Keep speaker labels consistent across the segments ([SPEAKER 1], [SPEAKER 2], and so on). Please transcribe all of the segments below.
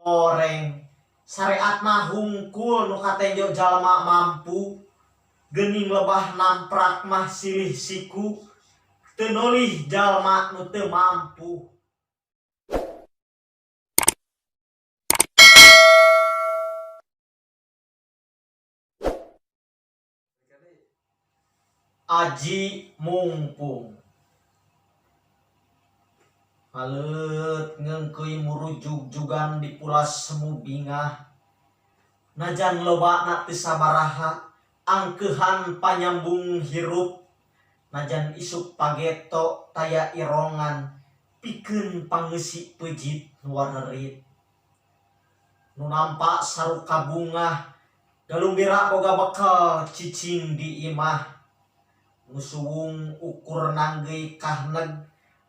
[SPEAKER 1] Horeng sareat mah hungkul nu katenjo jalma mampu geuning lebah namprak mah silih siku teu nolih jalma nu teu mampu. Aji Mungpung. Ngaleut ngeungkeuy murujug-jugan di pulas semu bingah. Najan lobana teu sabaraha angkeuhan panyambung hirup. Najan isuk pageto taya irongan pikeun pangeusi peujit nu warerit. Nu nampa saruka bungah galumbira boga bekel cicing di imah. Nu suwung ukur nanggeuy kahneg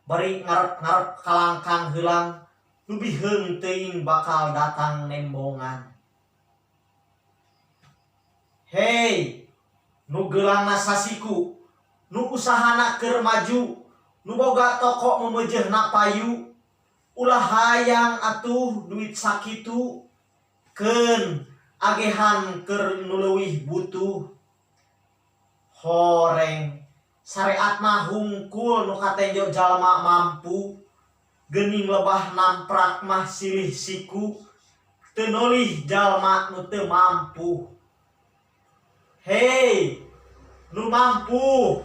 [SPEAKER 1] bari ngarep-ngarep kalangkang heulang nu biheung teuing bakal datang nembongan. Hei, nu geulangna sasiku, nu usahana keur maju, nu boga toko memeujeuhna payu, ulah hayang atuh duit sakitu. Keun agehan keur nu leuwih butuh. Horeng sareat mah hungkul nu katenjo jalma mampu geuning lebah namprak mah silih siku teu nolih jalma nu teu mampu. Hei nu mampu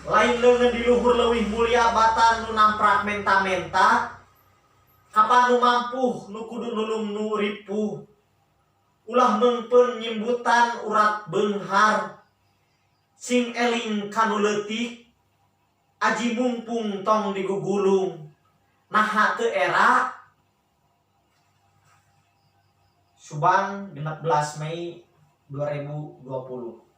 [SPEAKER 1] lain leungeun di luhur leuwih mulia batan nu namprak menta-menta. Kapan nu mampuh nu kudu nulung nu ripuh. Ulah meungpeun nyimbutan urat beunghar. Sing eling ka nu leutik. Aji mungpung tong digugulung. Naha teu era? Subang 16 Mei 2020.